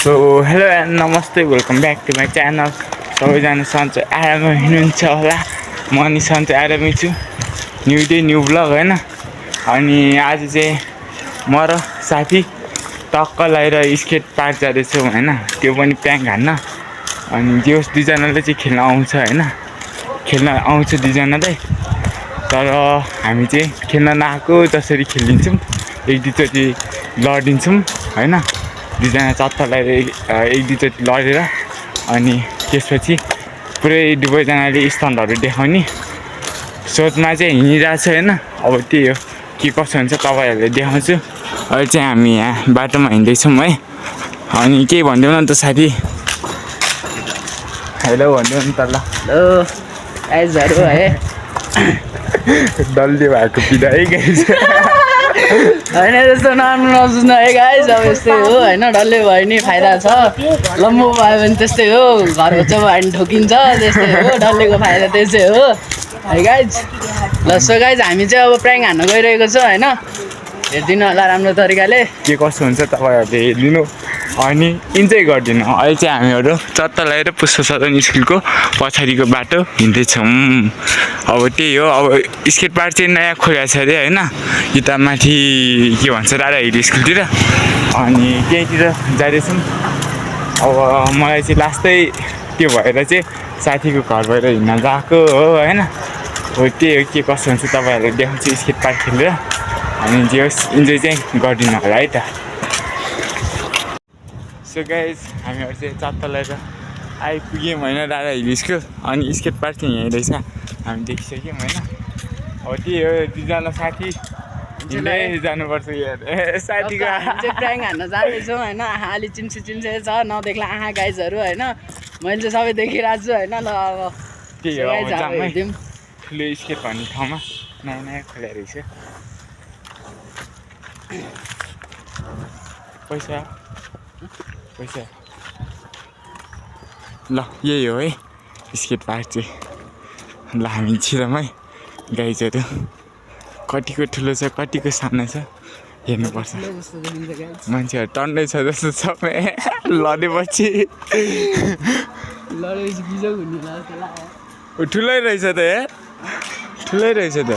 So hello and नमस्ते welcome back to my channel. सबैजना सन्चै आरामै हुनुहुन्छ होला। म नि सन्चै आरामै छु। न्यु डे न्यु ब्लग होइन। अनि आज चाहिँ म र साथी टक्क लगाएर स्केट पार्क जाँदैछौँ होइन। त्यो पनि प्याङ हान्न। अनि त्यो दुईजनाले चाहिँ खेल्न आउँछ होइन। खेल्न आउँछ दुईजनालाई। तर हामी चाहिँ खेल्न नआएको जसरी खेलिदिन्छौँ। एक दुईचोटि लडिन्छौँ होइन। दुईजना चत्ता लगाएर एक दुईचोटि लडेर अनि त्यसपछि पुरै दुवैजनाले स्टन्टहरू देखाउने सोचमा चाहिँ हिँडिरहेको छ होइन। अब त्यही हो के कसो हुन्छ तपाईँहरूले देखाउँछु। अहिले चाहिँ हामी यहाँ बाटोमा हिँड्दैछौँ है। अनि केही भनिदेऊ न त साथी। हेलो भनिदेऊ न त ल। हेलो गाइजहरू है। डल्ले भएको पिदा है गाइज। होइन त्यस्तो नराम्रो नसोच्नु है गाइज। अब यस्तै हो होइन। डल्लै भयो नि फाइदा छ, लम्बो भयो भने त्यस्तै हो, घरको छेउमा हामी ठोकिन्छ त्यस्तै हो। डल्लेको फाइदा त्यसै हो है गाइज। ल सो गाइज हामी चाहिँ अब प्र्याङ हान्न गइरहेको छौँ होइन। हेरिदिनु होला राम्रो तरिकाले के कसो हुन्छ तपाईँहरूले हेरिदिनु अनि इन्जोय गरिदिनु। अहिले चाहिँ हामीहरू चत्ता लगाएर पुष्प सदन स्कुलको पछाडिको बाटो हिँड्दैछौँ। अब त्यही हो। अब स्केट पार्क चाहिँ नयाँ खोलेको छ अरे होइन। यता माथि के भन्छ राधा हिल स्कुलतिर। अनि त्यहीँतिर जाँदैछौँ। अब मलाई चाहिँ लास्टै त्यो भएर चाहिँ साथीको घर भएर हिँड्न गएको हो होइन। हो त्यही हो के कसो हुन्छ तपाईँहरूले देखाउँछु स्केट पार्क खेलेर। अनि जे होस् इन्जोय चाहिँ गरिदिनु होला है त। सो गाइज हामीहरू चाहिँ चत्ता लगाएर आइपुग्यौँ होइन राधा हिल स्कुल। अनि स्केट पार्क चाहिँ यहीँ रहेछ हामी देखिसक्यौँ होइन। अब त्यही हो दुईजना साथी हिँड्दै जानुपर्छ यार। साथीको चाहिँ प्र्याङ हान्न जाँदैछौँ होइन। आँखा अलि चिम्से छ नदेख्ला आँखा गाइजहरू होइन। मैले चाहिँ सबै देखिरहेको छु होइन। ल अब त्यही हो अब जाममै हेरिदिउँ। ठुलो स्केट भन्ने ठाउँमा नयाँ नयाँ खोलेको रहेछ। पैसा ल यही हो है स्केट पार्क चाहिँ। ल हामी छिरौँ है गाइजहरू। कतिको ठुलो छ कतिको सानो छ हेर्नुपर्छ। मान्छेहरू टन्नै छ जस्तो सबै लडेपछि ठुलै रहेछ त यार, ठुलै रहेछ त।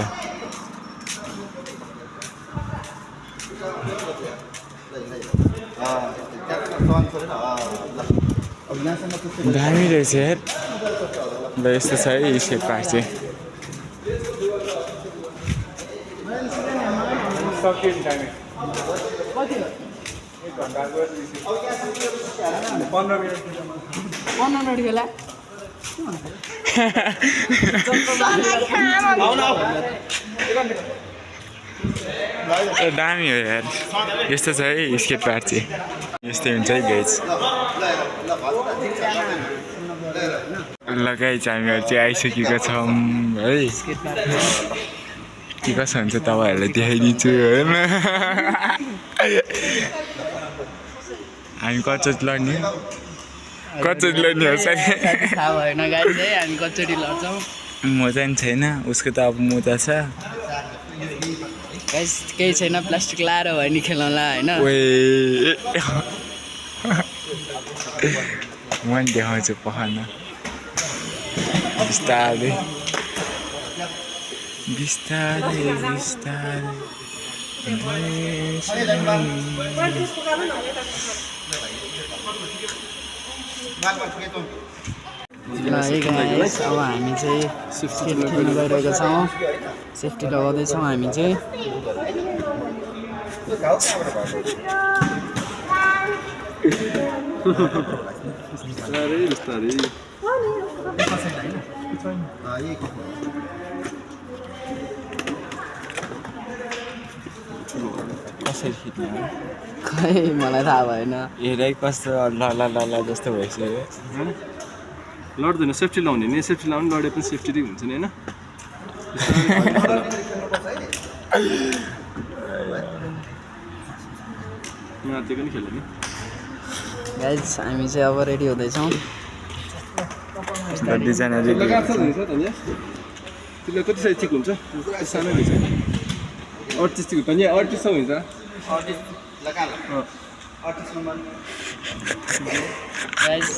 दामी रहेछ यार। ल यस्तो छ है स्केट पार्क चाहिँ। दामी हो यार। यस्तो छ है स्केट पार्क चाहिँ। यस्तै हुन्छ है गाइज। ल गाइज हामीहरू चाहिँ आइसकेका छौँ है। के कसो हुन्छ तपाईँहरूलाई देखाइदिन्छु होइन। हामी कचोटि लड्ने हो साथी। थाहा भएन गाइज है हामी कचोटि लड्छौँ। मोजा नि छैन उसको त अब मोजा छ। गाइज केही छैन प्लास्टिक लाएर भयो नि खेलाउँला होइन। म नि देखाउँछु पखाल्न बिस्तारै बिस्तारै बिस्तारै। ल है गाइस अब हामी चाहिँ स्केट खेल्न गइरहेको छौँ। सेफ्टी लगाउँदैछौँ हामी चाहिँ। कसरी खिच्ने हो खै मलाई थाहा भएन। हेरै कस्तो ल ल ल ल जस्तो भइसक्यो। लड्दैन सेफ्टी लाउने नि। सेफ्टी लाउने लडे पनि सेफ्टी नै हुन्छ नि होइन। माथिको नि खेल्यो नि गाइज हामी चाहिँ अब रेडी हुँदैछौँ। दुईजना रेडी। त्यसलाई कति साइज ठिक हुन्छ? सानो हुन्छ 38 ठिक हुन्छ नि। 38 हुन्छ गाइस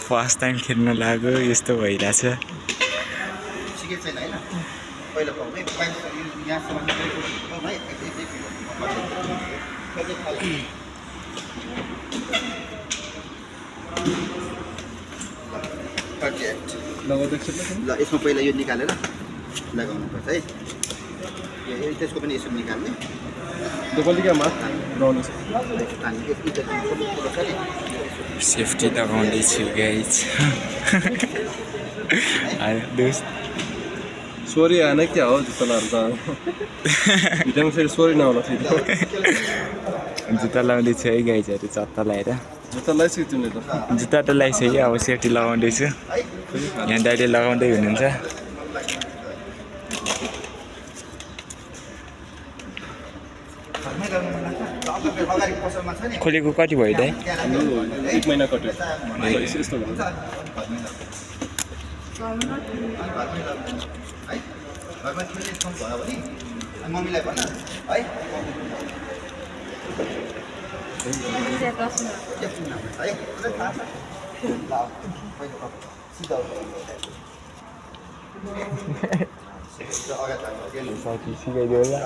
फर्स्ट टाइम खेल्न लाग्यो यस्तो भइरहेछ सिकेको छैन होइन पहिला पाउँदै यहाँसम्म है ल यसमा पहिला यो निकालेर लगाउनुपर्छ है त्यसको पनि यसो निकाल्ने सेफ्टी लगाउँदैछु गाइज दोस्त सोरी आएन क्या हो जुत्ता लाएर त भिडियोमा फेरि सोरी नहोला फेरि जुत्ता लगाउँदैछु है गाइजहरू चत्ता लगाएर जुत्ता लगाइसक्यो तिमीले त जुत्ता त लगाइसक्यो अब सेफ्टी लगाउँदैछु यहाँ दाइले लगाउँदै हुनुहुन्छ खोलेको कति भयो दाइ 1 महिना कट्यो यस्तो भन्छ घरमा खेल्ने ठाउँ भयो भने मम्मीलाई भन है सिकाइदियो होला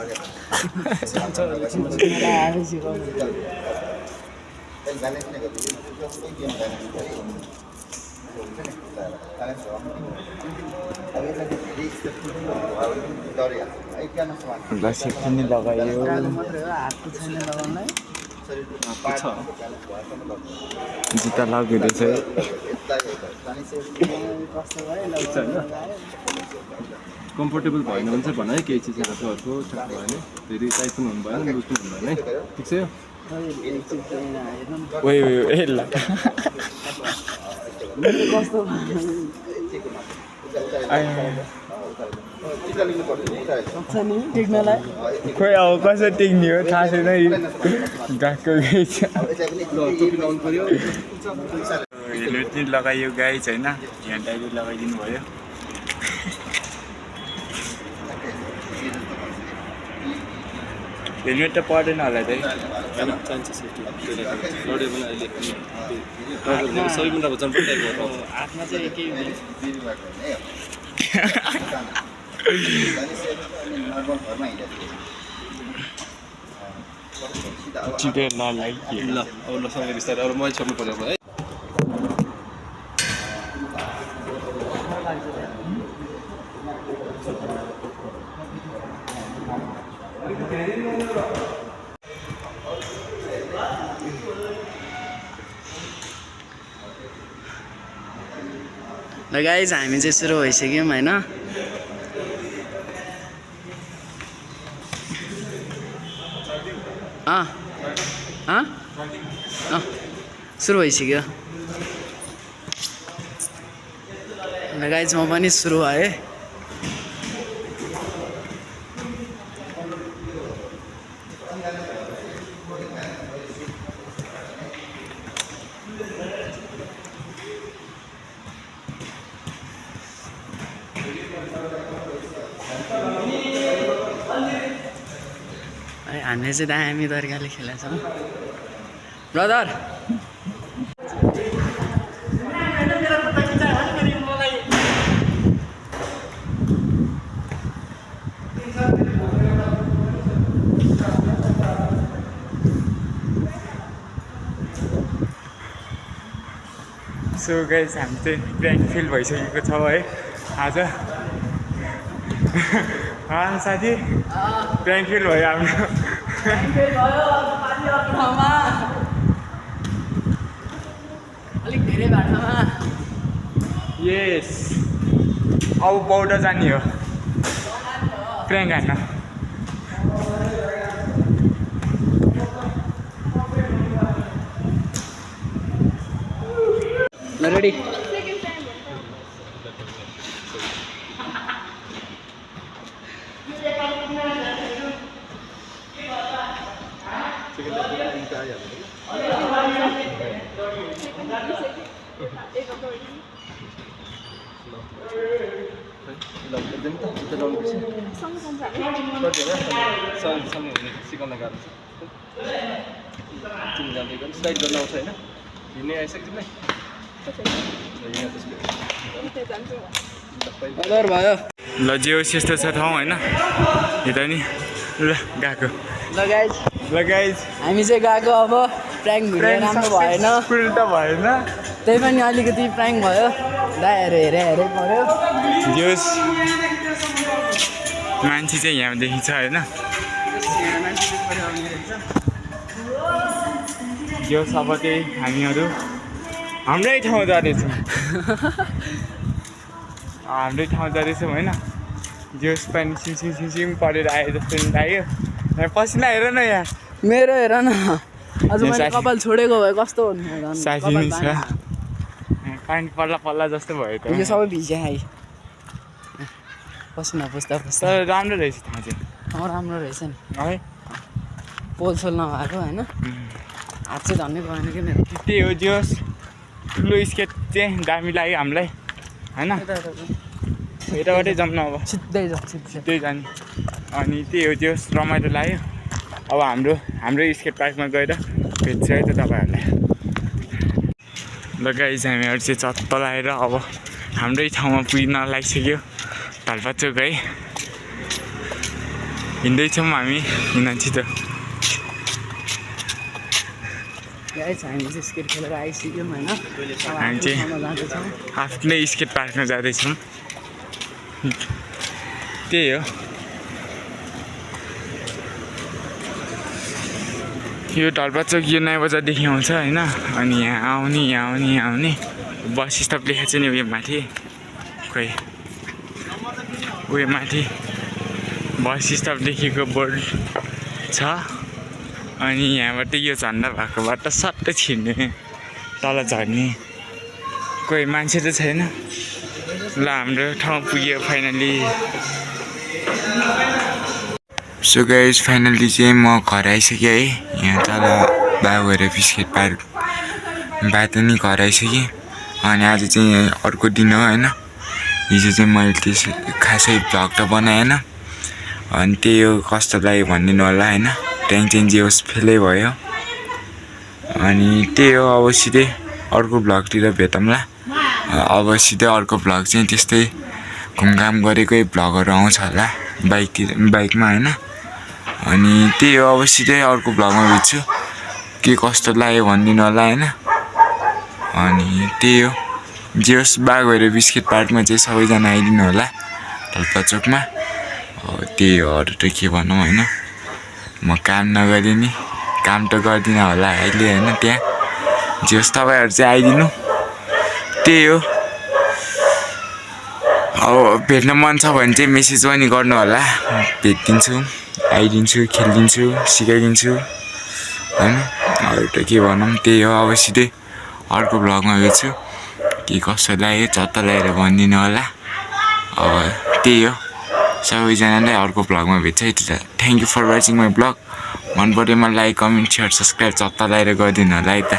ल सेफ्टी नै लगायो मात्रै हो हातको छैन लगाउनलाई जुत्ता लाग्दैछ कस्तो भयो कम्फर्टेबल भएन भने चाहिँ भन है केही चिजहरू अर्को ठिक भयो भने फेरि टाइट पनि हुनु भएन लुज पनि हुनु भएन है ठिक छ ओइ ए ल कस्तो सक्छ नि टेक्नलाई खोइ अब कसरी टेक्ने हो थाहा छैन गएको गाई छ हेलमेट पनि लगाइयो गाई छैन यहाँ दाइले लगाइदिनु भयो हेलमेट त पर्दैन होला दाइ चाहिन्छ सेफ्टी लड्यो भने अहिले सबै मिनटको जम्प टाइप हातमा चाहिँ केही हुँदैन छिटो ल ल अब ल सँगै बिस्तारै अब मैले छोड्नु पऱ्यो अब है ल गाइज हामी चाहिँ सुरु भइसक्यौँ होइन सुरु भइसक्यो ल गाइज म पनि सुरु भएँ हामीले चाहिँ दामी तरिकाले खेलेको छौँ ब्रदर सो गाइस हामी चाहिँ प्र्याङ्क फेल भइसकेको छौँ है आज साथी प्र्याङ्क फेल भयो हाम्रो अलिक धेरै भाटामा यस अब बौड जाने हो प्र्याङ्क हान्न ल रेडी खै लगाउँदैन त त्यो लगाउनुपर्छ सँगै हुने सिकाउन गाह्रो छ तिमी जाँदै गर्नु स्लाइड गर्न आउँछ होइन हिँड्ने आइसक्यो तिमीलाई कलर भयो ल जे होस् यस्तो छ ठाउँ होइन यता नि ल गएको ल गाइज हामी चाहिँ गएको अब प्राङ्क भिडियो राम्रो भएन उल्टा भएन त्यही पनि अलिकति प्राङ्क भयो दाइहरू हेरै पऱ्यो जे होस् मान्छे चाहिँ यहाँदेखि छ होइन जे होस् अब चाहिँ हामीहरू हाम्रै ठाउँ जाँदैछौँ हाम्रै ठाउँ जाँदैछौँ होइन जे होस् पानी सिमसिम परेर आयो जस्तो नि लाग्यो पसिना हेर न यहाँ मेरो हेर न अझ मैले कपाल छोडेको भए कस्तो हुन्थ्यो साथी नै छ पानी पल्ला जस्तो भयो त यो सबै भिज्यो आइ पसिना पुस्दा तर राम्रो रहेछ ठाउँ चाहिँ राम्रो रहेछ नि है पोलसोल नभएको होइन हात चाहिँ धन्नै भएन कि मेरो त्यही हो जे होस् ठुलो स्केट चाहिँ दामी लाग्यो हामीलाई होइन यताबाटै जाऊँ न अब सिधै जाउँ सिधै जाने अनि त्यही हो जे होस् रमाइलो लाग्यो अब हाम्रो स्केट पार्कमा गएर भेट्छु है त तपाईँहरूलाई ल गाइज हामीहरू चाहिँ चत्त लगाएर अब हाम्रै ठाउँमा पुग्न लागिसक्यो धलपाचोक है हिँड्दैछौँ हामी हिँड्छौँ त हामी चाहिँ स्केट खेलेर आइसक्यौँ होइन हामी चाहिँ आफ्नै स्केट पार्कमा जाँदैछौँ त्यही हो यो ढलपाचोक यो नयाँ बजारदेखि आउँछ होइन अनि यहाँ आउने बस स्टप लेखेको छ नि उयो माथि खोइ उयो माथि बस स्टप लेखेको बोर्ड छ अनि यहाँबाट यो झन्डा भएकोबाट सट्टै छिर्ने तल झर्ने कोही मान्छे त छैन ल हाम्रो ठाउँ पुग्यो फाइनली सो गाइज फाइनली चाहिँ म घर आइसकेँ है यहाँ तल बाबुहरू बिस्केट पार्क बाटो नि घर आइसकेँ अनि आज चाहिँ अर्को दिन हो होइन हिजो चाहिँ मैले त्यस खासै भ्लग त बनाएन अनि त्यही हो कस्तो लाग्यो भनिदिनु होला होइन ट्याङ जे होस् फेलै भयो अनि त्यही हो अब सिधै अर्को भ्लगतिर भेटौँला अब सिधै अर्को भ्लग चाहिँ त्यस्तै घुमघाम गरेकै भ्लगहरू आउँछ होला बाइकमा होइन अनि त्यही हो अब सिधै अर्को भ्लगमा भेट्छु के कस्तो लाग्यो भनिदिनु होला होइन अनि त्यही हो जे होस् बागहरू बिस्किट पार्कमा चाहिँ सबैजना आइदिनु होला ढलपाचोकमा त्यही हो अरू त के भनौँ होइन म काम नगरे नि काम त गर्दिनँ होला अहिले होइन त्यहाँ जे होस् तपाईँहरू चाहिँ आइदिनु त्यही हो अब भेट्न मन छ भने चाहिँ मेसेज पनि गर्नु होला भेटिदिन्छु आइदिन्छु खेलिदिन्छु सिकाइदिन्छु होइन अरू त के भनौँ त्यही हो अब सिधै अर्को भ्लगमा भेट्छु के कसो लाग्यो चत्त लगाएर भनिदिनु होला अब त्यही हो सबैजनालाई अर्को भ्लगमा भेट्छ है त thank you for watching my vlog मन पऱ्योमा लाइक कमेन्ट सेयर सब्सक्राइब चत्त लगाएर गरिदिनु होला है त